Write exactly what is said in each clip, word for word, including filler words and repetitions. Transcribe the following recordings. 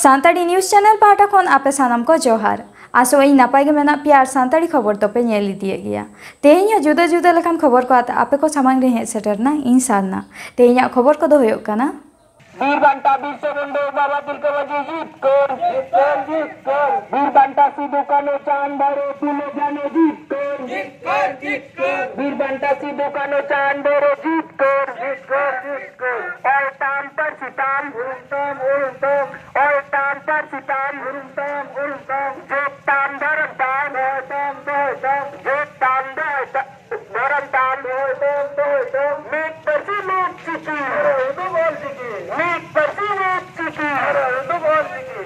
Santali news channel ᱯᱟᱦᱴᱟ ᱠᱷᱚᱱ ᱟᱯᱮ ᱥᱟᱱᱟᱢ ᱠᱚ ᱡᱚᱦᱟᱨ᱾ ᱟᱥᱚᱜ ᱟᱹᱧ ᱱᱟᱯᱟᱭ ᱜᱮ ᱢᱮᱱᱟᱜ ᱯᱮᱭᱟ ᱟᱨ ᱥᱟᱱᱛᱟᱲᱤ ᱠᱷᱚᱵᱚᱨ ᱫᱚᱯᱮ ᱧᱮᱞ ᱤᱫᱤᱭᱮᱫ ᱜᱮᱭᱟ᱾ ᱛᱮᱦᱮᱧ ᱦᱚᱸ ᱡᱩᱫᱟᱹ ᱡᱩᱫᱟᱹ ᱞᱮᱠᱟᱱ ᱠᱷᱚᱵᱚᱨ ᱠᱚ ᱟᱛᱮ ᱟᱯᱮ ᱠᱚ ᱥᱟᱢᱟᱝ ᱨᱮ ᱦᱮᱡ ᱥᱮᱴᱮᱨ ᱮᱱᱟ ᱤᱧ ᱥᱟᱨᱱᱟ᱾ ᱛᱮᱦᱮᱧᱟᱜ ᱠᱷᱚᱵᱚᱨ ᱠᱚᱫᱚ ᱦᱩᱭᱩᱜ ᱠᱟᱱᱟ, ᱵᱤᱨ ᱵᱟᱱᱴᱟ ᱵᱤᱨᱥᱟ ᱢᱩᱱᱰᱟ ᱵᱟᱵᱟ ᱛᱤᱞᱠᱟᱹ ᱢᱟᱹᱡᱷᱤ ᱡᱤᱛᱠᱟᱹᱨ, ᱡᱤᱛᱠᱟᱹᱨ, ᱡᱤᱛᱠᱟᱹᱨ᱾ ᱵᱤᱨ ᱵᱟᱱᱴᱟ ᱥᱤᱫᱩ ᱠᱟᱹᱱᱦᱩ ᱪᱟᱸᱫᱽ ᱵᱷᱟᱭᱨᱳ ᱯᱷᱩᱞᱳ ᱡᱷᱟᱱᱳ ᱡᱤᱛᱠᱟᱹᱨ, ᱡᱤᱛᱠᱟᱹᱨ, ᱡᱤᱛᱠᱟᱹᱨ᱾ ᱵᱤᱨ ᱵᱟᱱᱴᱟ ᱥᱤᱫᱩ ᱠᱟᱹᱱᱦᱩ ᱪᱟᱸᱫᱽ ᱵᱷᱟᱭᱨᱳ ᱡᱤᱛᱠᱟᱹᱨ, ᱡᱤᱛᱠᱟᱹᱨ, ᱡᱤᱛᱠᱟᱹᱨ᱾ ᱚᱞ ᱛᱟᱢ ᱯᱟᱹᱨᱥᱤ ᱛᱟᱢ, ᱩᱨᱩᱢ ᱛᱟᱢ, ᱩᱨᱩᱢ ᱛᱟᱢ᱾ ᱚᱞ ᱛᱟᱢ ᱯᱟᱹᱨᱥᱤ ᱛᱟᱢ, ᱩᱨᱩᱢ ᱛᱟᱢ, ᱩᱨᱩᱢ ᱛᱟᱢ᱾ ᱡᱟᱹᱛ ᱛᱟᱢ ᱫᱷᱚᱨᱚᱢ ᱛᱟᱢ, ᱫᱚᱦᱚᱭ ᱛᱟᱢ, ᱫᱚᱦᱚᱭ ᱛᱟᱢ᱾ ᱡᱟᱹᱛ ᱛᱟᱢ ᱫᱚᱦᱚᱭ ᱛᱟᱢ, ᱫᱚᱦᱚᱭ ᱛᱟᱢ, ᱫᱚᱦᱚᱭ ᱛᱟᱢ᱾ ᱢᱤᱫ ᱯᱟᱹᱨᱥᱤ ᱢᱤᱫ ᱪᱤᱠᱤ᱾ ᱟᱨ ᱩᱰᱩᱠ ᱚᱞ ᱪᱤᱠᱤ᱾ ᱢᱤᱫ ᱯᱟᱹᱨᱥᱤ ᱢᱤᱫ ᱪᱤᱠᱤ᱾ ᱟᱨ ᱩᱰᱩᱠ ᱚᱞ ᱪᱤᱠᱤ᱾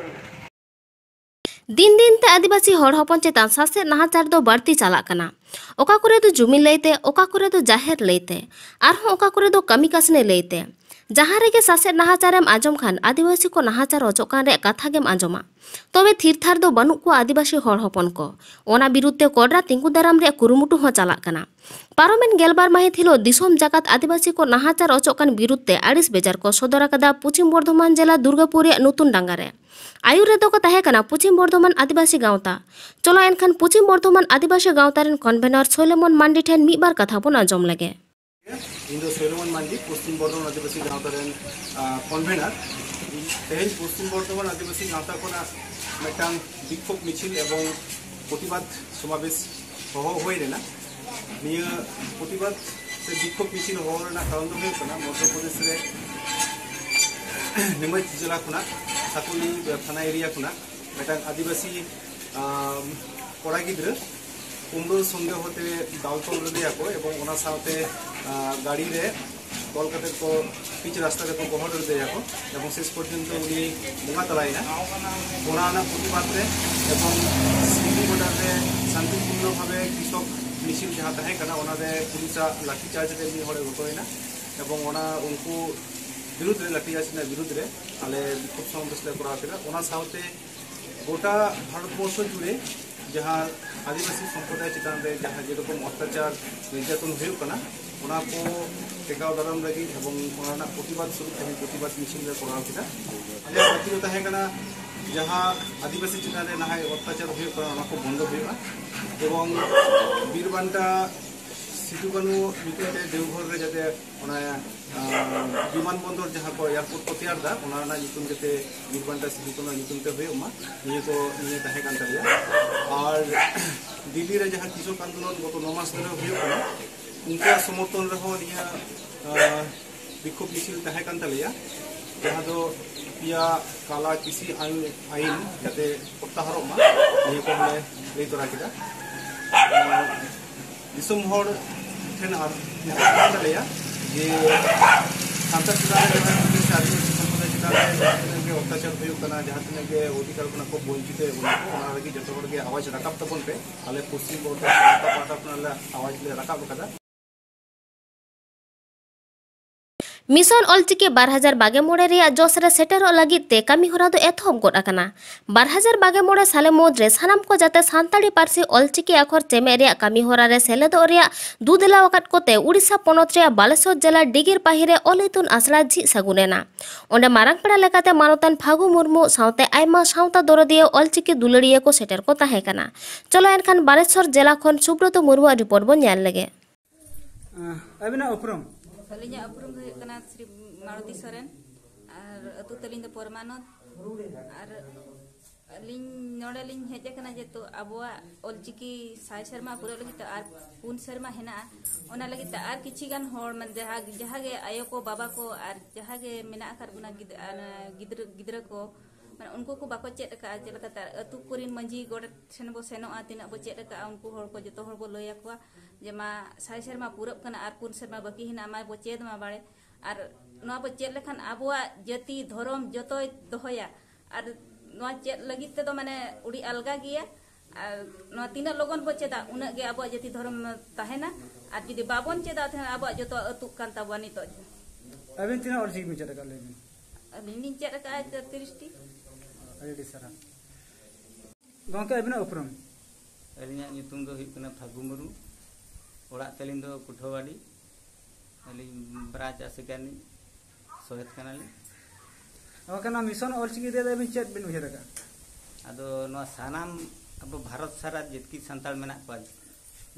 ᱫᱤᱱ ᱫᱤᱱ ᱛᱮ ᱟᱹᱫᱤᱵᱟᱹᱥᱤ ᱦᱚᱲ ᱦᱚᱯᱚᱱ ᱪᱮᱛᱟᱱ ᱥᱟᱥᱮᱛ ᱱᱟᱦᱟᱪᱟᱨ ᱫᱚ ᱵᱟᱹᱲᱛᱤ ᱪᱟᱞᱟᱜ ᱠᱟᱱᱟ᱾ ᱚᱠᱟ ᱠᱚᱨᱮ ᱫᱚ ᱡᱩᱢᱤ ᱞᱟᱹᱭᱛᱮ, ᱚᱠᱟ ᱠᱚᱨᱮ ᱫᱚ ᱡᱟᱦᱮᱨ ᱞᱟᱹᱭᱛᱮ, ᱟᱨᱦᱚᱸ ᱚᱠᱟ ᱠᱚᱨᱮ ᱫᱚ ᱠᱟᱹᱢᱤ ᱠᱟᱹᱥᱱᱤ ᱞᱟᱹᱭᱛᱮ᱾ ᱡᱟᱦᱟᱸ ᱨᱮᱜᱮ ᱥᱟᱥᱮᱛ ᱱᱟᱦᱟᱪᱟᱨᱮᱢ ᱟᱸᱡᱚᱢ ᱠᱷᱟᱱ ᱟᱹᱫᱤᱵᱟᱹᱥᱤ ᱠᱚ ᱱᱟᱦᱟᱪᱟᱨ ᱚᱪᱚᱜ ᱠᱟᱱ ᱨᱮᱭᱟᱜ ᱠᱟᱛᱷᱟ ᱜᱮᱢ ᱟᱸᱡᱚᱢᱟ᱾ ᱛᱚᱵᱮ ᱛᱷᱤᱨ ᱛᱷᱟᱨ ᱫᱚ ᱵᱟᱹᱱᱩᱜ ᱠᱚᱣᱟ ᱟᱹᱫᱤᱵᱟᱹᱥᱤ ᱦᱚᱲ ᱦᱚᱯᱚᱱ ᱠᱚ᱾ ᱚᱱᱟ ᱵᱤᱨᱩᱫᱷ ᱛᱮ ᱠᱚᱰᱨᱟ ᱛᱤᱸᱜᱩ ᱫᱟᱨᱟᱢ ᱨᱮᱭᱟᱜ ᱠᱩᱨᱩᱢᱩᱴᱩ ᱦᱚᱸ ᱪᱟᱞᱟᱜ ᱠᱟᱱᱟ᱾ ᱯᱟᱨᱚᱢᱮᱱ ᱜᱮᱞᱵᱟᱨ ᱢᱟᱹᱦᱤᱛ ᱦᱤᱞᱳᱜ ᱫᱤᱥᱚᱢ ᱡᱟᱠᱟᱛ ᱟᱹᱫᱤᱵᱟᱹᱥᱤ ᱠᱚ ᱱᱟᱦᱟᱪᱟᱨ ᱚᱪᱚᱜ ᱠᱟᱱ ᱵᱤᱨᱩᱫᱷ ᱛᱮ ᱟᱹᱲᱤᱥ ᱵᱮᱡᱟᱨ ᱠᱚ ᱥᱚᱫᱚᱨ ᱟᱠᱟᱫᱟ ᱯᱚᱪᱷᱤᱢ ᱵᱚᱨᱫᱷᱚᱢᱟᱱ ᱡᱮᱞᱟ ᱫᱩᱨᱜᱟᱯᱩᱨ ᱨᱮᱭᱟᱜ ᱱᱩᱛᱩᱱ ᱰᱟᱸᱜᱟ ᱨᱮ᱾ ᱟᱹᱭᱩᱨ ᱨᱮᱫᱚ ᱠᱚ ᱛᱟᱦᱮᱸ ᱠᱟᱱᱟ ᱯᱚᱪᱷᱤᱢ ᱵᱚᱨᱫᱷᱚᱢᱟᱱ ᱟᱹᱫᱤᱵᱟᱹᱥᱤ ᱜᱟᱶᱛᱟ᱾ ᱪᱚᱞᱚ ᱮᱱᱠᱷᱟᱱ ᱯᱚᱪᱷᱤᱢ ᱵᱚᱨᱫᱷᱚᱢᱟᱱ ᱟᱹᱫᱤᱵᱟᱹᱥᱤ ᱜᱟᱶᱛᱟ ᱨᱮᱱ ᱠᱚᱱᱵᱷᱮᱱᱚᱨ ᱥᱳᱞᱮᱢᱚᱱ ᱢᱟᱱᱰᱤ ᱴᱷᱮᱱ ᱢᱤᱫ ᱵᱟᱨ ᱠᱟᱛᱷᱟ ᱵᱚᱱ ᱟᱸᱡᱚᱢ ᱞᱮᱜᱮ᱾ ᱤᱧ ᱫᱚ ᱥᱳᱞᱮᱢᱚᱱ ᱢᱟᱱᱰᱤ, ᱯᱚᱥᱪᱤᱢ ᱵᱚᱨᱫᱷᱚᱢᱟᱱ ᱟᱹᱫᱤᱵᱟᱹᱥᱤ ᱜᱟᱶᱛᱟ ᱨᱮᱱ, ᱟᱸ, ᱠᱚᱱᱵᱷᱮᱱᱟᱨ᱾ ᱛᱮᱦᱮᱧ ᱯᱚᱥᱪᱤᱢ ᱵᱚᱨᱫᱷᱚᱢᱟᱱ ᱟᱹᱫᱤᱵᱟᱹᱥᱤ ᱜᱟᱶᱛᱟ ᱠᱷᱚᱱᱟᱜ ᱢᱤᱫᱴᱟᱝ ᱵᱤᱠᱠᱷᱳᱵ ᱢᱤᱪᱷᱤᱞ ᱮᱵᱚᱝ ᱯᱨᱚᱛᱤᱵᱟᱫ ᱥᱚᱢᱟᱵᱮᱥ ᱦᱚᱦᱚ ᱦᱩᱭ ᱞᱮᱱᱟ᱾ ᱱᱤᱭᱟᱹ ᱯᱨᱚᱛᱤᱵᱟᱫ ᱥᱮ ᱵᱤᱠᱠᱷᱳᱵ ᱢᱤᱪᱷᱤᱞ ᱦᱚᱦᱚ ᱨᱮᱱᱟᱜ ᱠᱟᱨᱚᱱ ᱫᱚ ᱦᱩᱭᱩᱜ ᱠᱟᱱᱟ, ᱢᱚᱫᱽᱫᱷᱚ ᱯᱨᱚᱫᱮᱥ ᱨᱮ ᱱᱤᱢᱟᱡᱽ ᱡᱮᱞᱟ ᱠᱷᱚᱱᱟᱜ, ᱥᱟᱠᱚᱞᱤ ᱛᱷᱟᱱᱟ ᱮᱨᱤᱭᱟ ᱠᱷᱚᱱᱟᱜ ᱢᱤᱫᱴᱟᱝ ᱟᱹᱫᱤᱵᱟᱹᱥᱤ, ᱟᱢ, ᱠᱚᱲᱟ ᱜᱤᱫᱽᱨᱟᱹ ᱠᱩᱢᱵᱽᱲᱩ ᱥᱚᱱᱫᱮᱦᱚ ᱛᱮ ᱫᱟᱞ ᱛᱚᱞ ᱞᱮᱫᱮᱭᱟᱠᱚ ᱮᱵᱚᱝ ᱚᱱᱟ ᱥᱟᱶᱛᱮ, ᱟᱸ, ᱜᱟᱹᱰᱤ ᱨᱮ ᱛᱚᱞ ᱠᱟᱛᱮ ᱠᱚ ᱯᱤᱪ ᱨᱟᱥᱛᱟ ᱨᱮᱠᱚ ᱜᱚᱦᱚᱲ ᱞᱮᱫᱮᱭᱟᱠᱚ ᱮᱵᱚᱝ ᱥᱮᱥ ᱯᱚᱨᱡᱚᱱᱛᱚ ᱩᱱᱤ ᱵᱚᱸᱜᱟ ᱛᱟᱞᱟᱭᱮᱱᱟ᱾ ᱚᱱᱟ ᱨᱮᱱᱟᱜ ᱯᱨᱚᱛᱤᱵᱟᱫ ᱨᱮ ᱮᱵᱚᱝ ᱥᱤᱞᱤᱜᱩᱲᱤ ᱵᱚᱰᱟᱨ ᱨᱮ ᱥᱟᱱᱛᱤᱯᱩᱨᱱᱚ ᱵᱷᱟᱵᱮ ᱠᱨᱤᱥᱚᱠ ᱢᱤᱪᱷᱤᱞ ᱡᱟᱦᱟᱸ ᱛᱟᱦᱮᱸ ᱠᱟᱱᱟ, ᱚᱱᱟ ᱨᱮ ᱯᱩᱞᱤᱥᱟᱜ ᱞᱟᱴᱷᱤ ᱪᱟᱨᱡᱽ ᱨᱮ ᱢᱤᱫ ᱦᱚᱲᱮ ᱜᱚᱛᱚᱭᱮᱱᱟ ᱮᱵᱚᱝ ᱚᱱᱟ ᱩᱱᱠᱩ ᱵᱤᱨᱩᱫᱽ ᱨᱮ, ᱞᱟᱴᱷᱤ ᱪᱟᱨᱡᱽ ᱨᱮᱱᱟᱜ ᱵᱤᱨᱩᱫᱽ ᱨᱮ ᱟᱞᱮ ᱵᱤᱠᱠᱷᱳᱵ ᱥᱚᱢᱟᱵᱮᱥ ᱞᱮ ᱠᱚᱨᱟᱣ ᱠᱮᱫᱟ᱾ ᱚᱱᱟ ᱥᱟᱶᱛᱮ ᱜᱚᱴᱟ ᱵᱷᱟᱨᱚᱛ ᱵᱚᱨᱥᱚ ᱡᱩᱲᱮ ᱡᱟᱦᱟᱸ ᱟᱹᱫᱤᱵᱟᱹᱥᱤ ᱥᱚᱢᱯᱨᱚᱫᱟᱭ ᱪᱮᱛᱟᱱ ᱨᱮ ᱡᱟᱦᱟᱸ ᱡᱮᱨᱚᱠᱚᱢ ᱚᱛᱛᱟᱪᱟᱨ ᱱᱤᱨᱡᱟᱛᱚᱱ ᱦᱩᱭᱩᱜ ᱠᱟᱱᱟ, ᱚᱱᱟ ᱠᱚ ᱴᱮᱠᱟᱣ ᱫᱟᱨᱟᱢ ᱞᱟᱹᱜᱤᱫ ᱮᱵᱚᱝ ᱚᱱᱟ ᱨᱮᱱᱟᱜ ᱯᱨᱚᱛᱤᱵᱟᱫ ᱥᱚᱨᱩᱯ ᱛᱮᱦᱮᱧ ᱯᱨᱚᱛᱤᱵᱟᱫ ᱢᱤᱪᱷᱤᱞ ᱞᱮ ᱠᱚᱨᱟᱣ ᱠᱮᱫᱟ᱾ ᱟᱞᱮᱭᱟᱜ ᱫᱟᱹᱵᱤ ᱫᱚ ᱛᱟᱦᱮᱸ ᱠᱟᱱᱟ, ᱡᱟᱦᱟᱸ ᱟᱹᱫᱤᱵᱟᱹᱥᱤ ᱪᱮᱛᱟᱱ ᱨᱮ ᱱᱟᱦᱟᱜ ᱚᱛᱛᱟᱪᱟᱨ ᱦᱩᱭᱩᱜ ᱠᱟᱱᱟ, ᱚᱱᱟ ᱠᱚ ᱵᱚᱱᱫᱚ ᱦᱩᱭᱩᱜᱼᱟ ᱮᱵᱚᱝ ᱵᱤᱨ ᱵᱟᱱᱴᱟ ᱥᱤᱫᱩ ᱠᱟᱹᱱᱩ ᱧᱩᱛᱩᱢ ᱛᱮ ᱫᱮᱣᱜᱷᱚᱨ ᱨᱮ ᱡᱟᱛᱮ ᱚᱱᱟ, ᱟᱸ, ᱵᱤᱢᱟᱱ ᱵᱚᱱᱫᱚᱨ ᱡᱟᱦᱟᱸ ᱠᱚ ᱮᱭᱟᱨᱯᱳᱨᱴ ᱠᱚ ᱛᱮᱭᱟᱨ ᱫᱟ, ᱚᱱᱟ ᱨᱮᱱᱟᱜ ᱧᱩᱛᱩᱢ ᱡᱟᱛᱮ ᱵᱤᱨ ᱵᱟᱱᱴᱟ ᱥᱤᱫᱩ ᱠᱟᱹᱱᱩ ᱧᱩᱛᱩᱢ ᱛᱮ ᱦᱩᱭᱩᱜ ᱢᱟ, ᱱᱤᱭᱟᱹ ᱠᱚ, ᱱᱤᱭᱟᱹ ᱛᱟᱦᱮᱸ ᱠᱟᱱ ᱛᱟᱞᱮᱭᱟ᱾ ᱟᱨ ᱫᱤᱞᱞᱤ ᱨᱮ ᱡᱟᱦᱟᱸ ᱠᱨᱤᱥᱚᱠ ᱟᱱᱫᱳᱞᱚᱱ ᱜᱚᱛᱚ ᱱᱚ ᱢᱟᱥ ᱫᱷᱚᱨᱮ ᱦᱩᱭᱩᱜ ᱠᱟᱱᱟ, ᱩᱱᱠᱩᱣᱟᱜ ᱥᱚᱢᱚᱨᱛᱷᱚᱱ ᱨᱮᱦᱚᱸ ᱱᱤᱭᱟᱹ, ᱟᱸ, ᱵᱤᱠᱷᱳᱵ ᱢᱤᱪᱷᱤᱞ ᱛᱟᱦᱮᱸ ᱠᱟᱱ ᱛᱟᱞᱮᱭᱟ, ᱡᱟᱦᱟᱸ ᱫᱚ ᱯᱮᱭᱟ ᱠᱟᱞᱟ ᱠᱤᱥᱤ ᱟᱭᱤᱱ, ᱟᱭᱤᱱ ᱡᱟᱛᱮ ᱯᱨᱚᱛᱛᱟᱦᱟᱨᱚᱜ ᱢᱟ, ᱱᱤᱭᱟᱹ ᱠᱚ ᱦᱚᱸᱞᱮ ᱞᱟᱹᱭ ᱛᱚᱨᱟ ᱠᱮᱫᱟ᱾ ᱟᱨ ᱫᱤᱥᱚᱢ ᱦᱚᱲ ᱴᱷᱮᱱ ᱟᱨ ᱱᱮᱦᱚᱨ ᱠᱟᱱ ᱛᱟᱞᱮᱭᱟ ᱡᱮ ᱥᱟᱱᱛᱟᱲ ᱪᱮᱛᱟᱱ ᱨᱮ ᱡᱟᱦᱟᱸ ᱛᱤᱱᱟᱹᱜ ᱥᱮ ᱟᱹᱫᱤᱵᱟᱹᱥᱤ ᱥᱚᱢᱯᱨᱚᱫᱟᱭ ᱪᱮᱛᱟᱱ ᱨᱮ ᱡᱟᱦᱟᱸ ᱛᱤᱱᱟᱹᱜ ᱜᱮ ᱚᱛᱛᱟᱪᱟᱨ ᱦᱩᱭᱩᱜ ᱠᱟᱱᱟ, ᱡᱟᱦᱟᱸ ᱛᱤᱱᱟᱹᱜ ᱜᱮ ᱚᱫᱷᱤᱠᱟᱨ ᱠᱷᱚᱱᱟᱜ ᱠᱚ ᱵᱚᱧᱪᱤᱛ ᱮᱫ ᱵᱚᱱᱟ ᱠᱚ, ᱚᱱᱟ ᱞᱟᱹᱜᱤᱫ ᱡᱚᱛᱚ ᱦᱚᱲ ᱜᱮ ᱟᱣᱟᱡᱽ ᱨᱟᱠᱟᱵ ᱛᱟᱵᱚᱱ ᱯᱮ᱾ ᱟᱞᱮ ᱯᱚᱥᱪᱤᱢ ᱵᱚᱨᱫᱷᱚᱢᱟᱱ ᱯᱟᱦᱴᱟ ᱠᱷᱚᱱᱟᱜ ᱞᱮ ᱟᱣᱟᱡᱽ ᱞᱮ ᱨᱟᱠᱟᱵ ᱟᱠᱟᱫᱟ᱾ ᱢᱤᱥᱚᱱ ᱚᱞᱪᱤᱠᱤ ᱵᱟᱨ ᱦᱟᱡᱟᱨ ᱵᱟᱜᱮ ᱢᱚᱬᱮ ᱨᱮᱭᱟᱜ ᱡᱚᱥ ᱨᱮ ᱥᱮᱴᱮᱨᱚᱜ ᱞᱟᱹᱜᱤᱫ ᱛᱮ ᱠᱟᱹᱢᱤ ᱦᱚᱨᱟ ᱫᱚ ᱮᱛᱚᱦᱚᱵ ᱜᱚᱫ ᱟᱠᱟᱱᱟ᱾ ᱵᱟᱨ ᱦᱟᱡᱟᱨ ᱵᱟᱜᱮ ᱢᱚᱬᱮ ᱥᱟᱞᱮ ᱢᱩᱫᱽ ᱨᱮ ᱥᱟᱱᱟᱢ ᱠᱚ ᱡᱟᱛᱮ ᱥᱟᱱᱛᱟᱲᱤ ᱯᱟᱹᱨᱥᱤ ᱚᱞᱪᱤᱠᱤ ᱟᱠᱷᱚᱨ ᱪᱮᱢᱮᱫ ᱨᱮᱭᱟᱜ ᱠᱟᱹᱢᱤ ᱦᱚᱨᱟ ᱨᱮ ᱥᱮᱞᱮᱫᱚᱜ ᱨᱮᱭᱟᱜ ᱫᱩ ᱫᱮᱞᱟ ᱟᱠᱟᱫ ᱠᱚᱛᱮ ᱩᱲᱤᱥᱥᱟ ᱯᱚᱱᱚᱛ ᱨᱮᱭᱟᱜ ᱵᱟᱞᱮᱥᱚᱨ ᱡᱮᱞᱟ ᱰᱤᱜᱤᱨ ᱯᱟᱹᱦᱤ ᱨᱮ ᱚᱞ ᱤᱛᱩᱱ ᱟᱥᱲᱟ ᱡᱷᱤᱡ ᱥᱟᱹᱜᱩᱱ ᱮᱱᱟ᱾ ᱚᱸᱰᱮ ᱢᱟᱨᱟᱝ ᱯᱮᱲᱟ ᱞᱮᱠᱟᱛᱮ ᱢᱟᱱᱚᱛᱟᱱ ᱯᱷᱟᱹᱜᱩ ᱢᱩᱨᱢᱩ ᱥᱟᱶᱛᱮ ᱟᱭᱢᱟ ᱥᱟᱶᱛᱟ ᱫᱚᱨᱚᱫᱤᱭᱟᱹ ᱚᱞᱪᱤᱠᱤ ᱫᱩᱞᱟᱹᱲᱤᱭᱟᱹ ᱠᱚ ᱥᱮᱴᱮᱨ ᱠᱚ ᱛᱟᱦᱮᱸ ᱠᱟᱱᱟ᱾ ᱪᱚᱞᱚ ᱮᱱᱠᱷᱟᱱ ᱵᱟᱞᱮᱥᱚᱨ ᱡᱮᱞᱟ ᱠᱷᱚᱱ ᱥᱩᱵᱨᱚᱛᱚ ᱢᱩᱨᱢᱩᱣᱟᱜ ᱨᱤᱯᱳᱨᱴ ᱵᱚᱱ ᱧᱮᱞ ᱞᱮᱜᱮ᱾ ᱟᱹᱵᱤᱱᱟᱜ ᱩᱯᱨᱩᱢ? ᱟᱹᱞᱤᱧᱟᱜ ᱩᱯᱨᱩᱢ ᱫᱚ ᱦᱩᱭᱩᱜ ᱠᱟᱱᱟ ᱥᱨᱤ ᱢᱟᱞᱚᱛᱤ ᱥᱚᱨᱮᱱ, ᱟᱨ ᱟᱹᱛᱩ ᱛᱟᱹᱞᱤᱧ ᱫᱚ ᱯᱚᱨᱢᱟᱱᱚᱛ᱾ ᱟᱨ ᱟᱹᱞᱤᱧ ᱱᱚᱰᱮ ᱞᱤᱧ ᱦᱮᱡ ᱟᱠᱟᱱᱟ ᱡᱮᱦᱮᱛᱩ ᱟᱵᱚᱣᱟᱜ ᱚᱞᱪᱤᱠᱤ ᱥᱟᱭ ᱥᱮᱨᱢᱟ ᱯᱩᱨᱟᱹᱜ ᱞᱟᱹᱜᱤᱫ ᱛᱮ ᱟᱨ ᱯᱩᱱ ᱥᱮᱨᱢᱟ ᱦᱮᱱᱟᱜᱼᱟ, ᱚᱱᱟ ᱞᱟᱹᱜᱤᱫ ᱛᱮ ᱟᱨ ᱠᱤᱪᱷᱤ ᱜᱟᱱ ᱦᱚᱲ, ᱢᱟᱱᱮ, ᱡᱟᱦᱟᱸ, ᱡᱟᱦᱟᱸ ᱜᱮ ᱟᱭᱳ ᱠᱚ, ᱵᱟᱵᱟ ᱠᱚ, ᱟᱨ ᱡᱟᱦᱟᱸ ᱜᱮ ᱢᱮᱱᱟᱜ ᱟᱠᱟᱫ ᱵᱚᱱᱟ ᱜᱤᱫ-, ᱟᱨ ᱜᱤᱫᱽᱨᱟᱹ, ᱜᱤᱫᱽᱨᱟᱹ ᱠᱚ, ᱢᱟᱱᱮ, ᱩᱱᱠᱩ ᱠᱚ ᱵᱟᱠᱚ ᱪᱮᱫ ᱟᱠᱟᱫᱼᱟ, ᱪᱮᱫ ᱞᱮᱠᱟᱛᱮ ᱟᱹᱛᱩ ᱠᱚᱨᱮᱱ ᱢᱟᱺᱡᱷᱤ ᱜᱚᱰᱮᱛ ᱴᱷᱮᱱ ᱵᱚ ᱥᱮᱱᱚᱜᱼᱟ, ᱛᱤᱱᱟᱹᱜ ᱵᱚ ᱪᱮᱫ ᱟᱠᱟᱫᱼᱟ, ᱩᱱᱠᱩ ᱦᱚᱲ ᱠᱚ, ᱡᱚᱛᱚ ᱦᱚᱲ ᱵᱚ ᱞᱟᱹᱭ ᱟᱠᱚᱣᱟ ᱡᱮ, ᱢᱟ, ᱥᱟᱭ ᱥᱮᱨᱢᱟ ᱯᱩᱨᱟᱹᱜ ᱠᱟᱱᱟ ᱟᱨ ᱯᱩᱱ ᱥᱮᱨᱢᱟ ᱵᱟᱹᱠᱤ ᱦᱮᱱᱟᱜᱼᱟ, ᱢᱟ ᱵᱚ ᱪᱮᱫ ᱢᱟ ᱵᱟᱲᱮ᱾ ᱟᱨ ᱱᱚᱣᱟ ᱵᱚ ᱪᱮᱫ ᱞᱮᱠᱷᱟᱱ ᱟᱵᱚᱣᱟᱜ ᱡᱟᱹᱛᱤ ᱫᱷᱚᱨᱚᱢ ᱡᱚᱛᱚᱭ ᱫᱚᱦᱚᱭᱟ᱾ ᱟᱨ ᱱᱚᱣᱟ ᱪᱮᱫ ᱞᱟᱹᱜᱤᱫ ᱛᱮᱫᱚ, ᱢᱟᱱᱮ, ᱟᱹᱰᱤ ᱟᱞᱜᱟ ᱜᱮᱭᱟ᱾ ᱟᱨ ᱱᱚᱣᱟ ᱛᱤᱱᱟᱹᱜ ᱞᱚᱜᱚᱱ ᱵᱚ ᱪᱮᱫᱟ, ᱩᱱᱟᱹᱜ ᱜᱮ ᱟᱵᱚᱣᱟᱜ ᱡᱟᱹᱛᱤ ᱫᱷᱚᱨᱚᱢ ᱛᱟᱦᱮᱱᱟ᱾ ᱟᱨ ᱡᱩᱫᱤ ᱵᱟᱵᱚᱱ ᱪᱮᱫᱟ, ᱛᱟᱦᱞᱮ ᱟᱵᱚᱣᱟᱜ ᱡᱚᱛᱚ ᱟᱹᱛᱩᱜ ᱠᱟᱱ ᱛᱟᱵᱚᱱᱟ ᱱᱤᱛᱚᱜ᱾ ᱟᱹᱵᱤᱱ ᱛᱤᱱᱟᱹᱜ ᱚᱞ ᱪᱤᱠᱤ ᱵᱤᱱ ᱪᱮᱫ ᱟᱠᱟᱫ, ᱞᱟᱹᱭ ᱵᱤᱱ? ᱟᱹᱞᱤᱧ ᱞᱤᱧ ᱪᱮᱫ ᱟᱠᱟᱫᱼᱟ ᱛᱤᱨᱤᱥ ᱴᱤ᱾ ᱟᱹᱰᱤ ᱟᱹᱰᱤ ᱥᱟᱨᱦᱟᱣ᱾ ᱜᱚᱢᱠᱮ, ᱟᱹᱵᱤᱱᱟᱜ ᱩᱯᱨᱩᱢ? ᱟᱹᱞᱤᱧᱟᱜ ᱧᱩᱛᱩᱢ ᱫᱚ ᱦᱩᱭᱩᱜ ᱠᱟᱱᱟ ᱯᱷᱟᱹᱜᱩ ᱢᱩᱨᱢᱩ᱾ ᱚᱲᱟᱜ ᱛᱟᱹᱞᱤᱧ ᱫᱚ ᱠᱩᱴᱷᱟᱹᱣᱟᱹᱰᱤ᱾ ᱟᱹᱞᱤᱧ ᱵᱨᱟᱧᱪ ᱟᱥᱮᱠᱟ ᱨᱤᱱᱤᱡ ᱥᱚᱦᱮᱫ ᱠᱟᱱᱟᱞᱤᱧ᱾ ᱜᱚᱢᱠᱮ, ᱱᱚᱣᱟ ᱢᱤᱥᱚᱱ ᱚᱞᱪᱤᱠᱤ ᱤᱫᱤ ᱠᱟᱛᱮ ᱟᱹᱵᱤᱱ ᱪᱮᱫ ᱵᱤᱱ ᱩᱭᱦᱟᱹᱨ ᱟᱠᱟᱫᱼᱟ? ᱟᱫᱚ ᱱᱚᱣᱟ ᱥᱟᱱᱟᱢ ᱟᱵᱚ ᱵᱷᱟᱨᱚᱛ ᱥᱟᱨᱟ ᱡᱮᱛᱠᱤ ᱥᱟᱱᱛᱟᱲ ᱢᱮᱱᱟᱜ ᱠᱚᱣᱟ,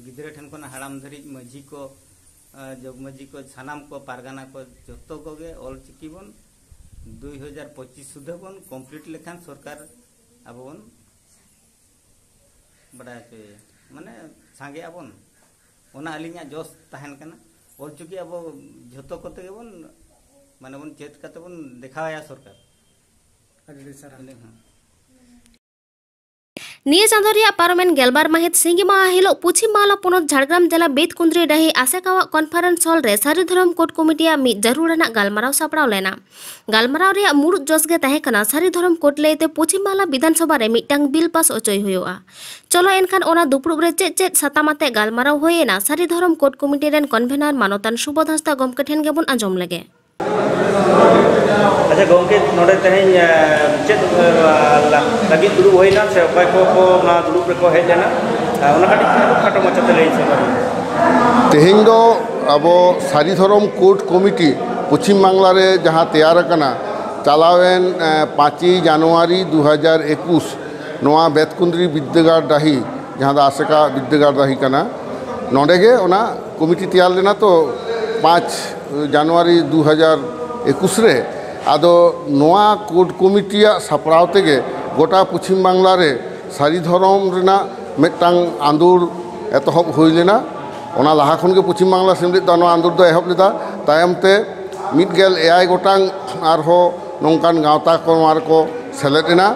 ᱜᱤᱫᱽᱨᱟᱹ ᱴᱷᱮᱱ ᱠᱷᱚᱱ ᱦᱟᱲᱟᱢ ᱫᱷᱟᱹᱨᱤᱡ, ᱢᱟᱹᱡᱷᱤ ᱠᱚ, ᱟᱸ, ᱡᱚᱜᱽ ᱢᱟᱹᱡᱷᱤ ᱠᱚ, ᱥᱟᱱᱟᱢ ᱠᱚ, ᱯᱟᱨᱜᱟᱱᱟ ᱠᱚ, ᱡᱚᱛᱚ ᱠᱚᱜᱮ ᱚᱞᱪᱤᱠᱤ ᱵᱚᱱ ᱫᱩᱭ ᱦᱟᱡᱟᱨ ᱯᱚᱸᱪᱤᱥ ᱥᱩᱫᱷᱟᱹ ᱵᱚᱱ ᱠᱚᱢᱯᱞᱤᱴ ᱞᱮᱠᱷᱟᱱ ᱥᱚᱨᱠᱟᱨ ᱟᱵᱚ ᱵᱚᱱ ᱵᱟᱰᱟᱭ ᱦᱚᱪᱚᱭᱮᱭᱟ, ᱢᱟᱱᱮ ᱥᱟᱸᱜᱮᱜ ᱟᱵᱚᱱ᱾ ᱚᱱᱟ ᱟᱹᱞᱤᱧᱟᱜ ᱡᱚᱥ ᱛᱟᱦᱮᱱ ᱠᱟᱱᱟ᱾ ᱚᱞᱪᱤᱠᱤ ᱟᱵᱚ ᱡᱷᱚᱛᱚ ᱠᱚᱛᱮ ᱜᱮᱵᱚᱱ, ᱢᱟᱱᱮ ᱵᱚᱱ ᱪᱮᱫ ᱠᱟᱛᱮ ᱵᱚᱱ ᱫᱮᱠᱷᱟᱣᱟᱭᱟ ᱥᱚᱨᱠᱟᱨ᱾ ᱟᱹᱰᱤ ᱟᱹᱰᱤ ᱥᱟᱨᱦᱟᱣ᱾ ᱤᱱᱟᱹ ᱦᱚᱸ᱾ ᱱᱤᱭᱟᱹ ᱪᱟᱸᱫᱚ ᱨᱮᱭᱟᱜ ᱯᱟᱨᱚᱢᱮᱱ ᱜᱮᱞᱵᱟᱨ ᱢᱟᱹᱦᱤᱛ ᱥᱤᱸᱜᱤ ᱢᱟᱦᱟ ᱦᱤᱞᱳᱜ ᱯᱚᱪᱷᱤᱢ ᱵᱟᱝᱞᱟ ᱯᱚᱱᱚᱛ ᱡᱷᱟᱲᱜᱨᱟᱢ ᱡᱮᱞᱟ ᱵᱮᱛᱠᱩᱸᱫᱽᱨᱤ ᱰᱟᱹᱦᱤ ᱟᱥᱮᱠᱟᱣᱟᱜ conference hall ᱨᱮ ᱥᱟᱹᱨᱤ ᱫᱷᱚᱨᱚᱢ ᱠᱳᱰ ᱠᱚᱢᱤᱴᱤᱭᱟᱜ ᱢᱤᱫ ᱡᱟᱹᱨᱩᱲ ᱟᱱᱟᱜ ᱜᱟᱞᱢᱟᱨᱟᱣ ᱥᱟᱯᱲᱟᱣ ᱞᱮᱱᱟ᱾ ᱜᱟᱞᱢᱟᱨᱟᱣ ᱨᱮᱭᱟᱜ ᱢᱩᱲᱩᱫ ᱡᱚᱥ ᱜᱮ ᱛᱟᱦᱮᱸ ᱠᱟᱱᱟ ᱥᱟᱹᱨᱤ ᱫᱷᱚᱨᱚᱢ ᱠᱳᱰ ᱞᱟᱹᱭᱛᱮ ᱯᱚᱪᱷᱤᱢ ᱵᱟᱝᱞᱟ ᱵᱤᱫᱷᱟᱱ ᱥᱚᱵᱷᱟ ᱨᱮ ᱢᱤᱫᱴᱟᱝ ᱵᱤᱞ ᱯᱟᱥ ᱚᱪᱚᱭ ᱦᱩᱭᱩᱜᱼᱟ᱾ ᱪᱚᱞᱚ ᱮᱱᱠᱷᱟᱱ ᱚᱱᱟ ᱫᱩᱯᱲᱩᱵ ᱨᱮ ᱪᱮᱫ ᱪᱮᱫ ᱥᱟᱛᱟᱢ ᱟᱛᱮ ᱜᱟᱞᱢᱟᱨᱟᱣ ᱦᱩᱭ ᱮᱱᱟ, ᱥᱟᱹᱨᱤ ᱫᱷᱚᱨᱚᱢ ᱠᱳᱰ ᱠᱚᱢᱤᱴᱤ ᱨᱮᱱ convener ᱢᱟᱱᱚᱛᱟᱱ ᱥᱩᱵᱳᱫᱷ ᱦᱟᱸᱥᱫᱟ ᱜᱚᱢᱠᱮ ᱴᱷᱮᱱ ᱜᱮᱵᱚᱱ ᱟᱸᱡᱚᱢ ᱞᱮᱜᱮ᱾ ᱟᱪᱪᱷᱟ ᱜᱚᱢᱠᱮ, ᱱᱚᱰᱮ ᱛᱮᱦᱮᱧ, ᱮ, ᱪᱮᱫ, ᱮ, ᱞᱟ-, ᱞᱟᱹᱜᱤᱫ ᱫᱩᱲᱩᱵ ᱦᱩᱭᱱᱟ ᱥᱮ ᱚᱠᱚᱭ ᱠᱚ ᱠᱚ ᱚᱱᱟ ᱫᱩᱲᱩᱵ ᱨᱮᱠᱚ ᱦᱮᱡ ᱞᱮᱱᱟ? ᱮ, ᱚᱱᱟ ᱠᱟᱹᱴᱤᱡ ᱠᱷᱟᱴᱚ ᱢᱟᱪᱷᱟᱛᱮ ᱞᱟᱹᱭ ᱥᱚᱫᱚᱨ ᱢᱮ᱾ ᱛᱮᱦᱮᱧ ᱫᱚ ᱟᱵᱚ ᱥᱟᱹᱨᱤ ᱫᱷᱚᱨᱚᱢ ᱠᱳᱰ ᱠᱚᱢᱤᱴᱤ ᱯᱚᱪᱷᱤᱢ ᱵᱟᱝᱞᱟ ᱨᱮ ᱡᱟᱦᱟᱸ ᱛᱮᱭᱟᱨ ᱟᱠᱟᱱᱟ, ᱪᱟᱞᱟᱣᱮᱱ, ᱮ, ᱯᱟᱸᱪᱮᱭ ᱡᱟᱱᱩᱣᱟᱨᱤ ᱫᱩ ᱦᱟᱡᱟᱨ ᱮᱠᱩᱥ, ᱱᱚᱣᱟ ᱵᱮᱛᱠᱩᱸᱫᱽᱨᱤ ᱵᱤᱫᱽᱫᱟᱹᱜᱟᱲ ᱰᱟᱹᱦᱤ, ᱡᱟᱦᱟᱸ ᱫᱚ ᱟᱥᱮᱠᱟ ᱵᱤᱫᱽᱫᱟᱹᱜᱟᱲ ᱰᱟᱹᱦᱤ ᱠᱟᱱᱟ, ᱱᱚᱰᱮ ᱜᱮ ᱚᱱᱟ ᱠᱚᱢᱤᱴᱤ ᱛᱮᱭᱟᱨ ᱞᱮᱱᱟ ᱛᱚ, ᱯᱟᱸᱪ ᱡᱟᱱᱩᱣᱟᱨᱤ ᱫᱩ ᱦᱟᱡᱟᱨ ᱮᱠᱩᱥ ᱨᱮ᱾ ᱟᱫᱚ ᱱᱚᱣᱟ ᱠᱳᱰ ᱠᱚᱢᱤᱴᱤᱭᱟᱜ ᱥᱟᱯᱲᱟᱣ ᱛᱮᱜᱮ ᱜᱚᱴᱟ ᱯᱚᱪᱷᱤᱢ ᱵᱟᱝᱞᱟ ᱨᱮ ᱥᱟᱹᱨᱤ ᱫᱷᱚᱨᱚᱢ ᱨᱮᱱᱟᱜ ᱢᱤᱫᱴᱟᱝ ᱟᱸᱫᱳᱲ ᱮᱛᱚᱦᱚᱵ ᱦᱩᱭ ᱞᱮᱱᱟ᱾ ᱚᱱᱟ ᱞᱟᱦᱟ ᱠᱷᱚᱱ ᱜᱮ ᱯᱚᱪᱷᱤᱢ ᱵᱟᱝᱞᱟ ᱥᱮᱢᱞᱮᱫ ᱫᱚ ᱱᱚᱣᱟ ᱟᱸᱫᱳᱲ ᱫᱚ ᱮᱦᱚᱵ ᱞᱮᱫᱟ᱾ ᱛᱟᱭᱚᱢ ᱛᱮ ᱢᱤᱫ ᱜᱮᱞ ᱮᱭᱟᱭ ᱜᱚᱴᱟᱝ ᱟᱨᱦᱚᱸ ᱱᱚᱝᱠᱟᱱ ᱜᱟᱶᱛᱟ ᱠᱚ ᱱᱚᱣᱟ ᱨᱮᱠᱚ ᱥᱮᱞᱮᱫ ᱮᱱᱟ᱾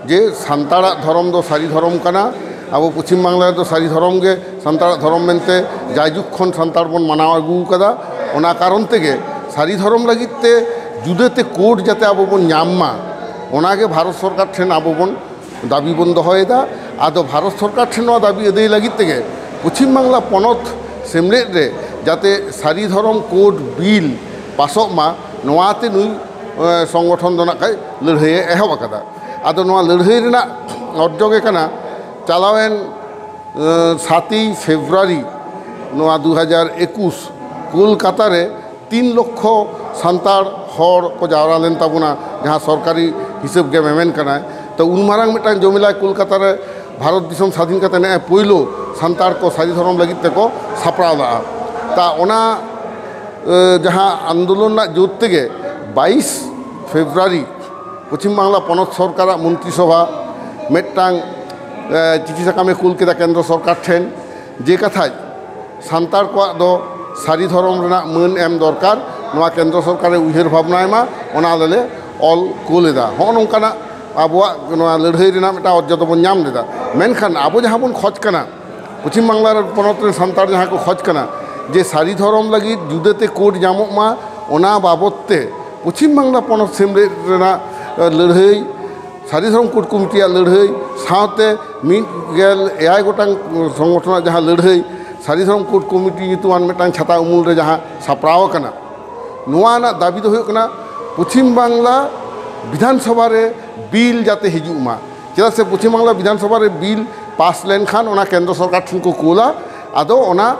ᱡᱮ ᱥᱟᱱᱛᱟᱲᱟᱜ ᱫᱷᱚᱨᱚᱢ ᱫᱚ ᱥᱟᱹᱨᱤ ᱫᱷᱚᱨᱚᱢ ᱠᱟᱱᱟ, ᱟᱵᱚ ᱯᱚᱪᱷᱤᱢ ᱵᱟᱝᱞᱟ ᱨᱮᱫᱚ ᱥᱟᱹᱨᱤ ᱫᱷᱚᱨᱚᱢ ᱜᱮ ᱥᱟᱱᱛᱟᱲᱟᱜ ᱫᱷᱚᱨᱚᱢ ᱢᱮᱱᱛᱮ ᱡᱟᱭᱡᱩᱜᱽ ᱠᱷᱚᱱ ᱥᱟᱱᱛᱟᱲ ᱵᱚᱱ ᱢᱟᱱᱟᱣ ᱟᱹᱜᱩ ᱟᱠᱟᱫᱟ᱾ ᱚᱱᱟ ᱠᱟᱨᱚᱱ ᱛᱮᱜᱮ ᱥᱟᱹᱨᱤ ᱫᱷᱚᱨᱚᱢ ᱞᱟᱹᱜᱤᱫ ᱛᱮ ᱡᱩᱫᱟᱹᱛᱮ ᱠᱳᱰ ᱡᱟᱛᱮ ᱟᱵᱚ ᱵᱚᱱ ᱧᱟᱢ ᱢᱟ, ᱚᱱᱟᱜᱮ ᱵᱷᱟᱨᱚᱛ ᱥᱚᱨᱠᱟᱨ ᱴᱷᱮᱱ ᱟᱵᱚ ᱵᱚᱱ ᱫᱟᱹᱵᱤ ᱵᱚᱱ ᱫᱚᱦᱚᱭᱮᱫᱟ᱾ ᱟᱫᱚ ᱵᱷᱟᱨᱚᱛ ᱥᱚᱨᱠᱟᱨ ᱴᱷᱮᱱ ᱱᱚᱣᱟ ᱫᱟᱹᱵᱤ ᱟᱹᱫᱟᱹᱭ ᱞᱟᱹᱜᱤᱫ ᱛᱮᱜᱮ ᱯᱚᱪᱷᱤᱢ ᱵᱟᱝᱞᱟ ᱯᱚᱱᱚᱛ ᱥᱮᱢᱞᱮᱫ ᱨᱮ ᱡᱟᱛᱮ ᱥᱟᱹᱨᱤ ᱫᱷᱚᱨᱚᱢ ᱠᱳᱰ ᱵᱤᱞ ᱯᱟᱥᱚᱜ ᱢᱟ, ᱱᱚᱣᱟᱛᱮ ᱱᱩᱭ, ᱮ, ᱥᱚᱝᱜᱚᱴᱷᱚᱱ ᱫᱚ ᱱᱟᱜ ᱠᱷᱟᱡ ᱞᱟᱹᱲᱦᱟᱹᱭᱮ ᱮᱦᱚᱵ ᱟᱠᱟᱫᱟ᱾ ᱟᱫᱚ ᱱᱚᱣᱟ ᱞᱟᱹᱲᱦᱟᱹᱭ ᱨᱮᱱᱟᱜ ᱚᱨᱡᱚ ᱜᱮ ᱠᱟᱱᱟ, ᱪᱟᱞᱟᱣᱮᱱ ᱥᱟᱛᱮᱭ ᱯᱷᱮᱵᱽᱨᱩᱣᱟᱨᱤ ᱱᱚᱣᱟ ᱫᱩ ᱦᱟᱡᱟᱨ ᱮᱠᱩᱥ ᱠᱳᱞᱠᱟᱛᱟ ᱨᱮ ᱛᱤᱱ ᱞᱚᱠᱠᱷᱚ ᱥᱟᱱᱛᱟᱲ ᱦᱚᱲ ᱠᱚ ᱡᱟᱣᱨᱟ ᱞᱮᱱ ᱛᱟᱵᱚᱱᱟ, ᱡᱟᱦᱟᱸ ᱥᱚᱨᱠᱟᱨᱤ ᱦᱤᱥᱟᱹᱵ ᱜᱮ ᱢᱮᱢᱮᱱ ᱠᱟᱱᱟᱭ᱾ ᱛᱚ, ᱩᱱ ᱢᱟᱨᱟᱝ ᱢᱤᱫᱴᱟᱝ ᱡᱚᱢᱮᱞᱟᱭ ᱠᱳᱞᱠᱟᱛᱟ ᱨᱮ ᱵᱷᱟᱨᱚᱛ ᱫᱤᱥᱚᱢ ᱥᱟᱫᱷᱤᱱ ᱠᱟᱛᱮ ᱱᱮᱜᱼᱮ ᱯᱳᱭᱞᱳ ᱥᱟᱱᱛᱟᱲ ᱠᱚ ᱥᱟᱹᱨᱤ ᱫᱷᱚᱨᱚᱢ ᱞᱟᱹᱜᱤᱫ ᱛᱮᱠᱚ ᱥᱟᱯᱲᱟᱣ ᱞᱟᱜᱼᱟ᱾ ᱛᱟ ᱚᱱᱟ, ᱮ, ᱡᱟᱦᱟᱸ ᱟᱱᱫᱳᱞᱚᱱ ᱨᱮᱱᱟᱜ ᱡᱳᱨ ᱛᱮᱜᱮ ᱵᱟᱭᱤᱥ ᱯᱷᱮᱵᱽᱨᱩᱣᱟᱨᱤ ᱯᱚᱪᱷᱤᱢ ᱵᱟᱝᱞᱟ ᱯᱚᱱᱚᱛ ᱥᱚᱨᱠᱟᱨᱟᱜ ᱢᱚᱱᱛᱨᱤ ᱥᱚᱵᱷᱟ ᱢᱤᱫᱴᱟᱝ, ᱮ, ᱪᱤᱴᱷᱤ ᱥᱟᱠᱟᱢᱮ ᱠᱩᱞ ᱠᱮᱫᱟ ᱠᱮᱱᱫᱨᱚ ᱥᱚᱨᱠᱟᱨ ᱴᱷᱮᱱ, ᱡᱮ ᱠᱟᱛᱷᱟᱡ ᱥᱟᱱᱛᱟᱲ ᱠᱚᱣᱟᱜ ᱫᱚ ᱥᱟᱹᱨᱤ ᱫᱷᱚᱨᱚᱢ ᱨᱮᱱᱟᱜ ᱢᱟᱹᱱ ᱮᱢ ᱫᱚᱨᱠᱟᱨ, ᱱᱚᱣᱟ ᱠᱮᱱᱫᱨᱚ ᱥᱚᱨᱠᱟᱨᱮ ᱩᱭᱦᱟᱹᱨ ᱵᱷᱟᱵᱽᱱᱟᱭ ᱢᱟ, ᱚᱱᱟ ᱟᱞᱮ ᱞᱮ ᱚᱞ ᱠᱳᱞ ᱮᱫᱟ᱾ ᱦᱚᱸᱜᱼᱚ ᱱᱚᱝᱠᱟᱱᱟᱜ ᱟᱵᱚᱣᱟᱜ ᱱᱚᱣᱟ ᱞᱟᱹᱲᱦᱟᱹᱭ ᱨᱮᱱᱟᱜ ᱢᱤᱫᱴᱟᱝ ᱚᱨᱡᱚ ᱫᱚᱵᱚᱱ ᱧᱟᱢ ᱞᱮᱫᱟ᱾ ᱢᱮᱱᱠᱷᱟᱱ ᱟᱵᱚ ᱡᱟᱦᱟᱸ ᱵᱚᱱ ᱠᱷᱚᱡᱽ ᱠᱟᱱᱟ, ᱯᱚᱪᱷᱤᱢ ᱵᱟᱝᱞᱟ ᱨᱮ ᱯᱚᱱᱚᱛ ᱨᱮᱱ ᱥᱟᱱᱛᱟᱲ ᱡᱟᱦᱟᱸ ᱠᱚ ᱠᱷᱚᱡᱽ ᱠᱟᱱᱟ ᱡᱮ ᱥᱟᱹᱨᱤ ᱫᱷᱚᱨᱚᱢ ᱞᱟᱹᱜᱤᱫ ᱡᱩᱫᱟᱹᱛᱮ ᱠᱳᱰ ᱧᱟᱢᱚᱜ ᱢᱟ, ᱚᱱᱟ ᱵᱟᱵᱚᱛ ᱛᱮ ᱯᱚᱪᱷᱤᱢ ᱵᱟᱝᱞᱟ ᱯᱚᱱᱚᱛ ᱥᱮᱢᱞᱮᱫ ᱨᱮᱱᱟᱜ, ᱮ, ᱞᱟᱹᱲᱦᱟᱹᱭ, ᱥᱟᱹᱨᱤ ᱫᱷᱚᱨᱚᱢ ᱠᱳᱰ ᱠᱚᱢᱤᱴᱤᱭᱟᱜ ᱞᱟᱹᱲᱦᱟᱹᱭ ᱥᱟᱶᱛᱮ ᱢᱤᱫ ᱜᱮᱞ ᱮᱭᱟᱭ ᱜᱚᱴᱟᱝ ᱥᱚᱝᱜᱚᱴᱷᱚᱱᱟᱜ ᱡᱟᱦᱟᱸ ᱞᱟᱹᱲᱦᱟᱹᱭ, ᱥᱟᱹᱨᱤ ᱫᱷᱚᱨᱚᱢ ᱠᱳᱰ ᱠᱚᱢᱤᱴᱤ ᱧᱩᱛᱩᱢᱟᱱ ᱢᱤᱫᱴᱟᱝ ᱪᱷᱟᱛᱟ ᱩᱢᱩᱞ ᱨᱮ ᱡᱟᱦᱟᱸ ᱥᱟᱯᱲᱟᱣ ᱟᱠᱟᱱᱟ, ᱱᱚᱣᱟ ᱨᱮᱱᱟᱜ ᱫᱟᱹᱵᱤ ᱫᱚ ᱦᱩᱭᱩᱜ ᱠᱟᱱᱟ ᱯᱚᱪᱷᱤᱢ ᱵᱟᱝᱞᱟ ᱵᱤᱫᱷᱟᱱ ᱥᱚᱵᱷᱟ ᱨᱮ ᱵᱤᱞ ᱡᱟᱛᱮ ᱦᱤᱡᱩᱜ ᱢᱟ᱾ ᱪᱮᱫᱟᱜ ᱥᱮ ᱯᱚᱪᱷᱤᱢ ᱵᱟᱝᱞᱟ ᱵᱤᱫᱷᱟᱱ ᱥᱚᱵᱷᱟ ᱨᱮ ᱵᱤᱞ ᱯᱟᱥ ᱞᱮᱱᱠᱷᱟᱱ ᱚᱱᱟ ᱠᱮᱱᱫᱨᱚ ᱥᱚᱨᱠᱟᱨ ᱴᱷᱮᱱ ᱠᱚ ᱠᱳᱞᱟ, ᱟᱫᱚ ᱚᱱᱟ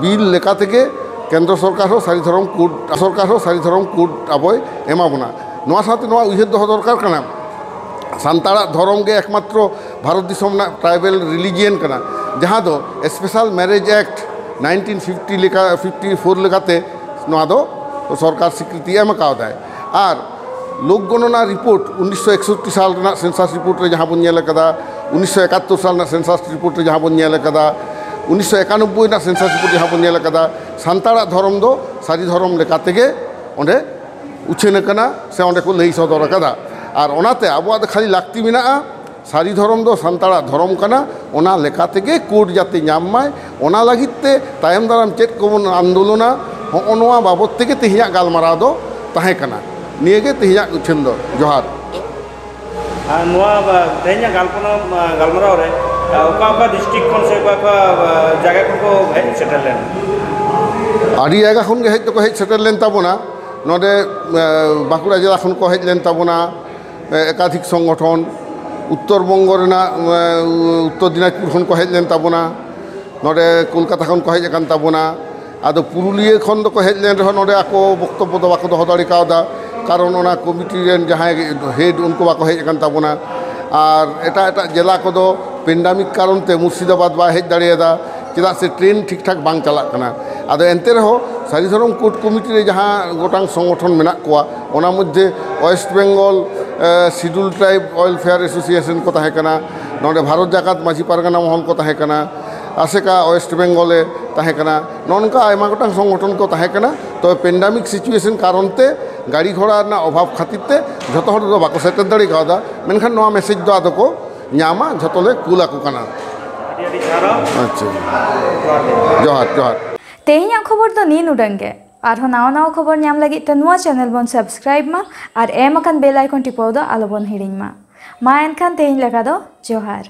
ᱵᱤᱞ ᱞᱮᱠᱟ ᱛᱮᱜᱮ ᱠᱮᱱᱫᱨᱚ ᱥᱚᱨᱠᱟᱨ ᱦᱚᱸ ᱥᱟᱹᱨᱤ ᱫᱷᱚᱨᱚᱢ ᱠᱳᱰ, ᱥᱚᱨᱠᱟᱨ ᱦᱚᱸ ᱥᱟᱹᱨᱤ ᱫᱷᱚᱨᱚᱢ ᱠᱳᱰ ᱟᱵᱚᱭ ᱮᱢᱟ ᱵᱚᱱᱟ᱾ ᱱᱚᱣᱟ ᱥᱟᱶᱛᱮ ᱱᱚᱣᱟ ᱩᱭᱦᱟᱹᱨ ᱫᱚᱦᱚ ᱫᱚᱨᱠᱟᱨ ᱠᱟᱱᱟ, ᱥᱟᱱᱛᱟᱲᱟᱜ ᱫᱷᱚᱨᱚᱢ ᱜᱮ ᱮᱠᱢᱟᱛᱨᱚ ᱵᱷᱟᱨᱚᱛ ᱫᱤᱥᱚᱢ ᱨᱮᱱᱟᱜ ᱴᱨᱟᱭᱵᱮᱞ ᱨᱤᱞᱤᱡᱤᱭᱚᱱ ᱠᱟᱱᱟ, ᱡᱟᱦᱟᱸ ᱫᱚ special marriage act nineteen fifty ᱞᱮᱠᱟ, ᱯᱷᱤᱯᱴᱤ ᱯᱷᱳᱨ ᱞᱮᱠᱟᱛᱮ ᱱᱚᱣᱟ ᱫᱚ ᱥᱚᱨᱠᱟᱨ ᱥᱤᱠᱨᱤᱛᱤ ᱮᱢ ᱠᱟᱣᱫᱟᱭ᱾ ᱟᱨ ᱞᱳᱠ ᱜᱚᱱᱚᱱᱟ ᱨᱤᱯᱳᱨᱴ ᱩᱱᱤᱥᱥᱚ ᱮᱠᱥᱚᱴᱴᱤ ᱥᱟᱞ ᱨᱮᱱᱟᱜ ᱥᱮᱱᱥᱟᱥ ᱨᱤᱯᱳᱨᱴ ᱨᱮ ᱡᱟᱦᱟᱸ ᱵᱚᱱ ᱧᱮᱞ ᱟᱠᱟᱫᱟ, ᱩᱱᱤᱥᱥᱚ ᱮᱠᱟᱛᱛᱳᱨ ᱥᱟᱞ ᱨᱮᱱᱟᱜ ᱥᱮᱱᱥᱟᱥ ᱨᱤᱯᱳᱨᱴ ᱨᱮ ᱡᱟᱦᱟᱸ ᱵᱚᱱ ᱧᱮᱞ ᱟᱠᱟᱫᱟ, ᱩᱱᱤᱥᱥᱚ ᱮᱠᱟᱱᱚᱵᱵᱳᱭ ᱨᱮᱱᱟᱜ ᱥᱮᱱᱥᱟᱥ ᱨᱤᱯᱳᱨᱴ ᱡᱟᱦᱟᱸ ᱵᱚᱱ ᱧᱮᱞ ᱟᱠᱟᱫᱟ, ᱥᱟᱱᱛᱟᱲᱟᱜ ᱫᱷᱚᱨᱚᱢ ᱫᱚ ᱥᱟᱹᱨᱤ ᱫᱷᱚᱨᱚᱢ ᱞᱮᱠᱟ ᱛᱮᱜᱮ ᱚᱸᱰᱮ ᱩᱪᱷᱟᱹᱱ ᱟᱠᱟᱱᱟ ᱥᱮ ᱚᱸᱰᱮ ᱠᱚ ᱞᱟᱹᱭ ᱥᱚᱫᱚᱨ ᱟᱠᱟᱫᱟ᱾ ᱟᱨ ᱚᱱᱟᱛᱮ ᱟᱵᱚᱣᱟᱜ ᱫᱚ ᱠᱷᱟᱹᱞᱤ ᱞᱟᱹᱠᱛᱤ ᱢᱮᱱᱟᱜᱼᱟ, ᱥᱟᱹᱨᱤ ᱫᱷᱚᱨᱚᱢ ᱫᱚ ᱥᱟᱱᱛᱟᱲᱟᱜ ᱫᱷᱚᱨᱚᱢ ᱠᱟᱱᱟ, ᱚᱱᱟ ᱞᱮᱠᱟ ᱛᱮᱜᱮ ᱠᱳᱰ ᱡᱟᱛᱮ ᱧᱟᱢ ᱢᱟᱭ, ᱚᱱᱟ ᱞᱟᱹᱜᱤᱫ ᱛᱮ ᱛᱟᱭᱚᱢ ᱫᱟᱨᱟᱢ ᱪᱮᱫ ᱠᱚᱵᱚᱱ ᱟᱱᱫᱳᱞᱚᱱᱟ, ᱦᱚᱸᱜᱼᱚ ᱱᱚᱣᱟ ᱵᱟᱵᱚᱛ ᱛᱮᱜᱮ ᱛᱮᱦᱮᱧᱟᱜ ᱜᱟᱞᱢᱟᱨᱟᱣ ᱫᱚ ᱛᱟᱦᱮᱸ ᱠᱟᱱᱟ᱾ ᱱᱤᱭᱟᱹ ᱜᱮ ᱛᱮᱦᱮᱧᱟᱜ ᱩᱪᱷᱟᱹᱱ ᱫᱚ᱾ ᱡᱚᱦᱟᱨ᱾ ᱟᱨ ᱱᱚᱣᱟ, ᱟ, ᱛᱮᱦᱮᱧᱟᱜ ᱜᱟᱞᱯᱚᱱᱟ, ᱟ, ᱜᱟᱞᱢᱟᱨᱟᱣ ᱨᱮ, ᱟ, ᱚᱠᱟ ᱚᱠᱟ ᱰᱤᱥᱴᱨᱤᱠᱴ ᱠᱷᱚᱱ ᱥᱮ ᱚᱠᱟ ᱚᱠᱟ, ᱟ, ᱡᱟᱭᱜᱟ ᱠᱷᱚᱱ ᱠᱚ ᱦᱮᱡ ᱥᱮᱴᱮᱨ ᱞᱮᱱᱟ? ᱟᱹᱰᱤ ᱡᱟᱭᱜᱟ ᱠᱷᱚᱱ ᱜᱮ ᱦᱮᱡ ᱫᱚᱠᱚ ᱦᱮᱡ ᱥᱮᱴᱮᱨ ᱞᱮᱱ ᱛᱟᱵᱚᱱᱟ᱾ ᱱᱚᱰᱮ, ᱟ, ᱵᱟᱸᱠᱩᱲᱟ ᱡᱮᱞᱟ ᱠᱷᱚᱱ ᱠᱚ ᱦᱮᱡ ᱞᱮᱱ ᱛᱟᱵᱚᱱᱟ, ᱟ, ᱮᱠᱟᱫᱷᱤᱠ ᱥᱚᱝᱜᱚᱴᱷᱚᱱ, ᱩᱛᱛᱚᱨ ᱵᱚᱝᱜᱚ ᱨᱮᱱᱟᱜ ᱩᱛᱛᱚᱨ ᱫᱤᱱᱟᱡᱽᱯᱩᱨ ᱠᱷᱚᱱ ᱠᱚ ᱦᱮᱡ ᱞᱮᱱ ᱛᱟᱵᱚᱱᱟ, ᱱᱚᱰᱮ ᱠᱳᱞᱠᱟᱛᱟ ᱠᱷᱚᱱ ᱠᱚ ᱦᱮᱡ ᱟᱠᱟᱱ ᱛᱟᱵᱚᱱᱟ᱾ ᱟᱫᱚ ᱯᱩᱨᱩᱞᱤᱭᱟᱹ ᱠᱷᱚᱱ ᱫᱚᱠᱚ ᱦᱮᱡ ᱞᱮᱱ ᱨᱮᱦᱚᱸ ᱱᱚᱰᱮ ᱟᱠᱚ ᱵᱚᱠᱛᱚᱵᱵᱚ ᱫᱚ ᱵᱟᱠᱚ ᱫᱚᱦᱚ ᱫᱟᱲᱮ ᱠᱟᱣᱫᱟ, ᱠᱟᱨᱚᱱ ᱚᱱᱟ ᱠᱚᱢᱤᱴᱤ ᱨᱮᱱ ᱡᱟᱦᱟᱸᱭ ᱦᱮᱰ ᱩᱱᱠᱩ ᱵᱟᱠᱚ ᱦᱮᱡ ᱟᱠᱟᱱ ᱛᱟᱵᱚᱱᱟ᱾ ᱟᱨ ᱮᱴᱟᱜ ᱮᱴᱟᱜ ᱡᱮᱞᱟ ᱠᱚᱫᱚ ᱯᱮᱱᱰᱟᱢᱤᱠ ᱠᱟᱨᱚᱱ ᱛᱮ ᱢᱩᱨᱥᱤᱫᱟᱵᱟᱫᱽ ᱵᱟᱭ ᱦᱮᱡ ᱫᱟᱲᱮᱭᱟᱫᱟ, ᱪᱮᱫᱟᱜ ᱥᱮ ᱴᱨᱮᱱ ᱴᱷᱤᱠ ᱴᱷᱟᱠ ᱵᱟᱝ ᱪᱟᱞᱟᱜ ᱠᱟᱱᱟ᱾ ᱟᱫᱚ ᱮᱱᱛᱮ ᱨᱮᱦᱚᱸ ᱥᱟᱹᱨᱤ ᱫᱷᱚᱨᱚᱢ ᱠᱳᱰ ᱠᱚᱢᱤᱴᱤ ᱨᱮ ᱡᱟᱦᱟᱸ ᱜᱚᱴᱟᱝ ᱥᱚᱝᱜᱚᱴᱷᱚᱱ ᱢᱮᱱᱟᱜ ᱠᱚᱣᱟ, ᱚᱱᱟ ᱢᱚᱫᱽᱫᱷᱮ West Bengal schedule tribe welfare association ᱠᱚ ᱛᱟᱦᱮᱸ ᱠᱟᱱᱟ, ᱱᱚᱰᱮ ᱵᱷᱟᱨᱚᱛ ᱡᱟᱠᱟᱛ ᱢᱟᱹᱡᱷᱤ ᱯᱟᱨᱜᱟᱱᱟ ᱢᱚᱦᱚᱞ ᱠᱚ ᱛᱟᱦᱮᱸ ᱠᱟᱱᱟ, ᱟᱥᱮᱠᱟ ᱳᱭᱮᱥᱴ ᱵᱮᱝᱜᱚᱞᱮ ᱛᱟᱦᱮᱸ ᱠᱟᱱᱟ, ᱱᱚᱜᱼᱚ ᱱᱚᱝᱠᱟ ᱟᱭᱢᱟ ᱜᱚᱴᱟᱝ ᱥᱚᱝᱜᱚᱴᱷᱚᱱ ᱠᱚ ᱛᱟᱦᱮᱸ ᱠᱟᱱᱟ᱾ ᱛᱚᱵᱮ ᱯᱮᱱᱰᱟᱢᱤᱠ ᱥᱤᱪᱩᱭᱮᱥᱚᱱ ᱠᱟᱨᱚᱱ ᱛᱮ, ᱜᱟᱹᱰᱤ ᱜᱷᱚᱲᱟ ᱨᱮᱱᱟᱜ ᱚᱵᱷᱟᱵᱽ ᱠᱷᱟᱹᱛᱤᱨ ᱛᱮ ᱡᱷᱚᱛᱚ ᱦᱚᱲ ᱫᱚ ᱵᱟᱠᱚ ᱥᱮᱴᱮᱨ ᱫᱟᱲᱮ ᱠᱟᱣᱫᱟ, ᱢᱮᱱᱠᱷᱟᱱ ᱱᱚᱣᱟ ᱢᱮᱥᱮᱡᱽ ᱫᱚ ᱟᱫᱚ ᱠᱚ ᱧᱟᱢᱟ, ᱡᱷᱚᱛᱚ ᱞᱮ ᱠᱩᱞ ᱟᱠᱚ ᱠᱟᱱᱟ᱾ ᱟᱹᱰᱤ ᱟᱹᱰᱤ ᱥᱟᱨᱦᱟᱣ᱾ ᱟᱪᱪᱷᱟ, ᱡᱚᱦᱟᱨ ᱜᱮ᱾ ᱡᱚᱦᱟᱨ, ᱡᱚᱦᱟᱨ᱾ ᱛᱮᱦᱮᱧᱟᱜ ᱠᱷᱚᱵᱚᱨ ᱫᱚ ᱱᱤᱱ ᱩᱰᱟᱹᱝ ᱜᱮ᱾ ᱟᱨᱦᱚᱸ ᱱᱟᱣᱟ ᱱᱟᱣᱟ ᱠᱷᱚᱵᱚᱨ ᱧᱟᱢ ᱞᱟᱹᱜᱤᱫ ᱛᱮ ᱱᱚᱣᱟ ᱪᱮᱱᱮᱞ ᱵᱚᱱ ᱥᱟᱵᱥᱠᱨᱟᱭᱤᱵ ᱢᱟ ᱟᱨ ᱮᱢ ᱟᱠᱟᱱ ᱵᱮᱞ ᱟᱭᱠᱚᱱ ᱴᱤᱯᱟᱹᱣ ᱫᱚ ᱟᱞᱚᱵᱚᱱ ᱦᱤᱲᱤᱧ ᱢᱟ᱾ ᱢᱟ ᱮᱱᱠᱷᱟᱱ ᱛᱮᱦᱮᱧ ᱞᱮᱠᱟ ᱫᱚ ᱡᱚᱦᱟᱨ᱾